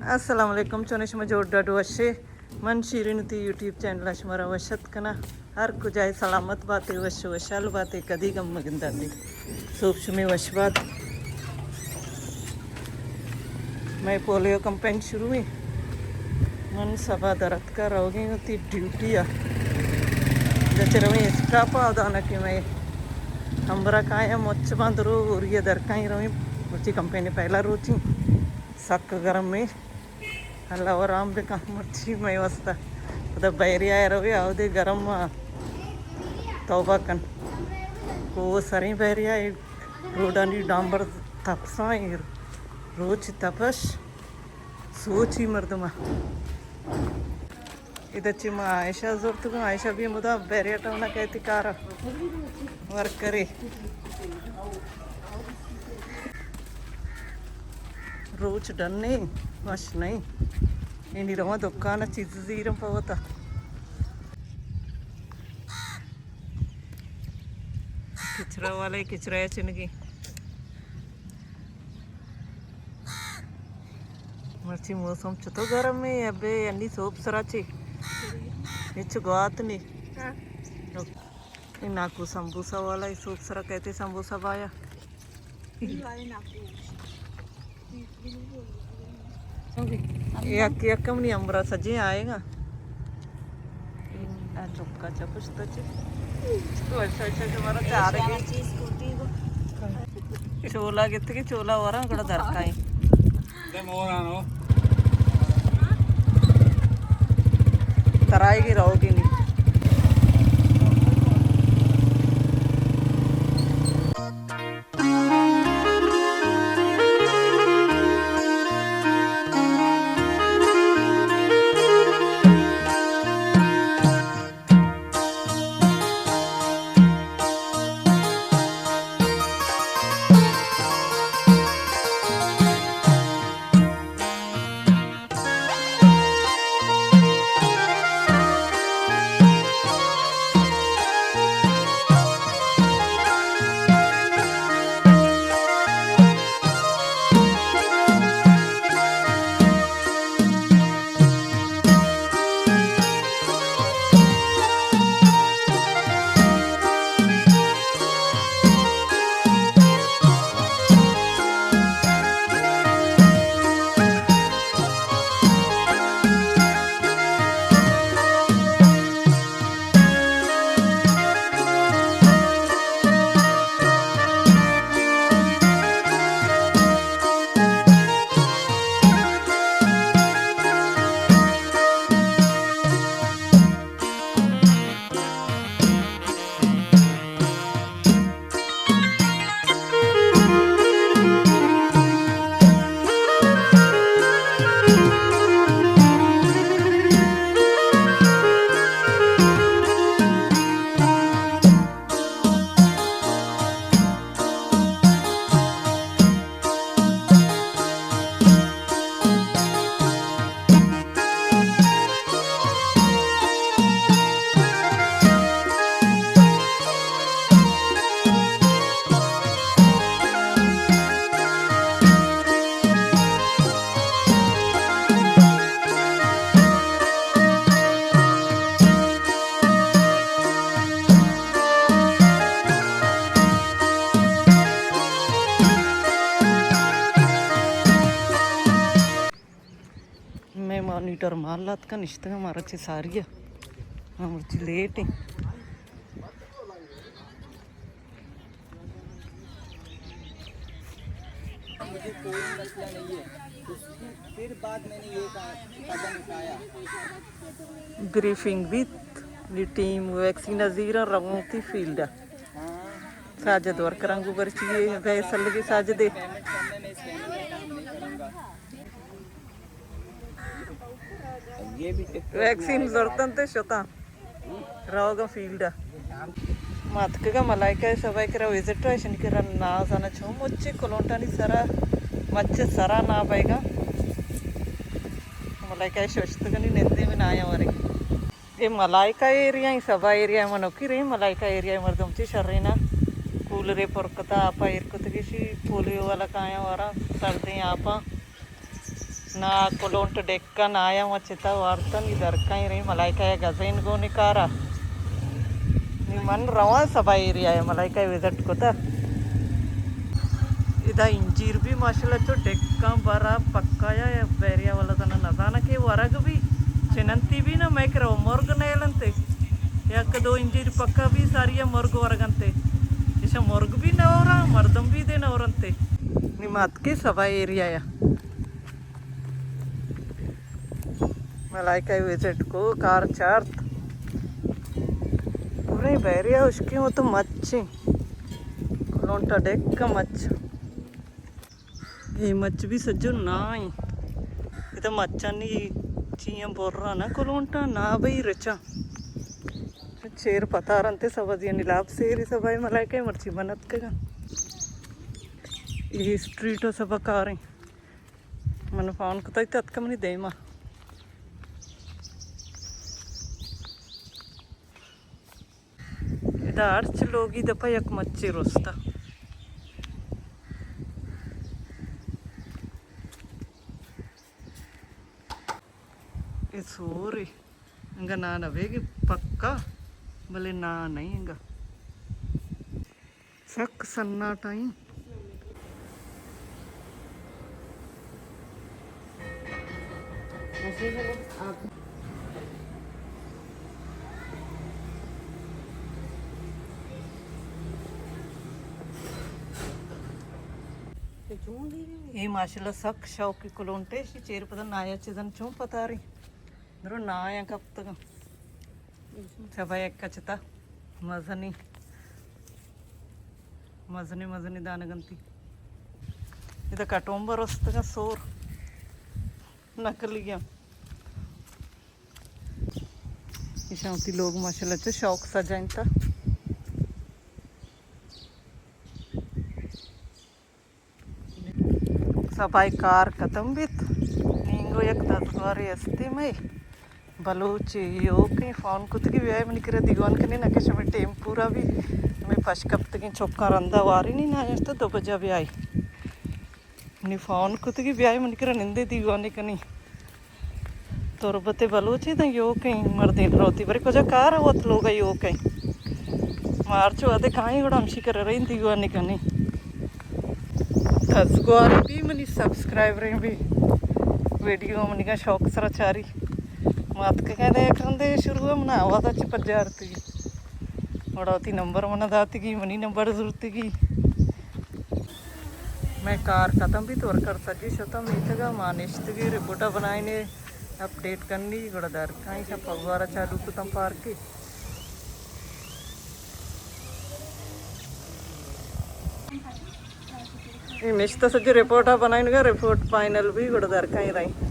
السلام علیکم، چون شما جوڑ ڈاڈ وشے؟ من شیرین تی یوٹیوب چینل شما را وشت کنا۔ ہر کجائے سلامت باتے، وش وشال باتے، کدی گم مگنداتے۔ سوب شمی وش بات۔ میں پولیو کمپین شروع ہیں۔ من سبا درتکا روگی ہوتی ڈیوٹی آ۔ دچ رویں اسٹاپ آ دانا کہ میں ہمبرا کائیں مچ باندرو اور یہ درکائیں رویں۔ مرچی کمپین پہلا روچی سک گرم میں۔ اللہ و رام بکن مرچی مئے واسطہ۔ پدا بحریہ ء روے، آودے گرم ء توبہ کن۔ کو سریں بحریہ ء، روڈانی ڈامبر تپساں ایر۔ روچ تپش، سوچی مردم ء۔ ادا چہ ما عائشہ زرتگوں، عائشہ بھی مدام بحریہ ٹاؤن ء کہتی کار ء ورک کرے۔ روچ ڈن ایں، وش نہ ایں۔ اینی رواں دکان ء چیز زیرم پہ وتا۔ کچرا والے کچرا چنگی۔ مرچی موسم چتو گرم ایں، ابے انی سوب سرا چی ہچ گوات نی۔ ہاں۔ اے ناکو سمبوسہ والا، اے سوب سرا کہتے سمبوسہ بایا۔ یک یک منی امرا سجے آئے گا۔ آ چکا چا پشتا چے۔ تو ایسا ایسا کہ مارا چار گئی۔ چولا گت کے چولا ورا گڑا درکائیں۔ ترائے گی رہو گی نہیں۔ میں مانیٹر مال لاتکا نشتگا، مارا چہ ساری ء۔ ہاں، مرچی لیٹ ایں۔ مجھے کوئی مسئلہ نہیں ہے۔ اس کی پھر بعد میں نے یہ کہا، قدم اٹھایا۔ بریفنگ بیت، نی ٹیم ویکسین ء زیراں روتی فیلڈ ء۔ ہاں۔ ساجد ورکراں گوں برچی اے، بے سلگی ساجد اے۔ پیمنٹ کرنے میں اس پیمنٹ کا کام نہیں کروں گا۔ ویکسین زرتنت ء شتاں روگ ء فیلڈ ء۔ ما اتکگاں ملائکہ ء سبا ء کرا وزٹ ء، اشانی کرا نازاناں چون مچے کلونٹانی سرا، مچ سرا نابیگاں۔ ملائکہ ء ششتگنی نندے من آیاں ورے۔ اے ملائکہ ایریا، اے سبا ایریا، منوکی رے ملائکہ ایریا، مردم چی شرینا کولرے پر کتا، آپا ایر کتگی شی پولیو والا کایاں ورا سردیں آپاں۔ نا کلونٹ ڈیکا نا آیا، ما چتا وارتن، ای درکائیں رہی ملائکہ یا گزین گونی کارا۔ نی من رواں سبا ایریا ہے، ملائکہ وزٹ کتا۔ ادا انجیر بھی ماشاءاللہ چو ڈیکاں برا پکا یا، یا بیریا والا تنا نزانا کہ ورگ بھی چننتی بھی نا، میں کرو مرگ نیلنتے۔ یک دو انجیر پکا بھی ساری مرگ ورگنتے۔ ایشا مرگ بھی نورا، مردم بھی دے نورنتے۔ نی مات کے سبا ایریا یا۔ ملائکہ وزٹ کو کار چارت۔ پورے بیریا اشکی ہو تو مچیں۔ کلونٹا ڈیک کا مچ۔ اے مچ بھی سجو نہ ایں۔ اے تو مچانی چیاں برا نہ کلونٹا نہ بھئی رچا۔ چیر پتارنتے سبا دی نیلاب سیری سبا ملائکہ مرچی بنت کگا۔ اے اسٹریٹ سبا کاریں۔ من فون کتگ ات کہ منی دیما۔ ادا ہرچ لوگی دپا یک مچے رستا۔ اے سورے۔ انگا نان ابیگی پکا، بلے نان نہیں انگا۔ سک سناٹا ایں۔ اے ماشاءاللہ سک شوقی کلونٹے، شی چیر پدا نایا چیزن چون پتاری۔ درو نایا کپتگا۔ چبا یک کچتا مزنی، مزنی، مزنی دانگنتی۔ ادا کٹومبر استگا سور نکلیگا۔ ایشاں وتی لوگ ماشاءاللہ چو شوق سجائینتا۔ سبائی کار ختم بیت۔ نینگو یک دزگوارے استی مئے بلوچی یوکیں فون کتگی بیائے منی کرا دیوان کنی نکہ شمے ٹیم پورا بی۔ ہمے پش کپتگیں چکاں رندا واری نی نہ تو دو بجہ بیائی۔ منی فون کتگی بیائے منی کرا نندے دیوانے کنی۔ تربت بلوچی داں یوکیں مردین روتی، بری کجا کار وت لوگا یوکیں۔ مارچو ادے کائیں گڑا ہمشی کرا رہی دیوانے کنی۔ دزگوارے بھی منی سبسکرائبریں بھی ویڈیو منی کا شوق سرا چاری۔ مات کے کہتے ایک رندے شروع ہے منا آواز اچ پجارتی۔ وڑا وتی نمبر منا داتگی، منی نمبر زرتگی۔ میں کار ختم بیت، ورکر سجی شتم میتگا، ما نشتگی رپورٹا بنائینے، اپڈیٹ کنی، گڑا در کائیں شا پگوارا چالو کتم پارکی۔ اے مشتہ سجی رپورٹا بنائینگا، رپورٹ فائنل بی، گڑا در کائیں رہی۔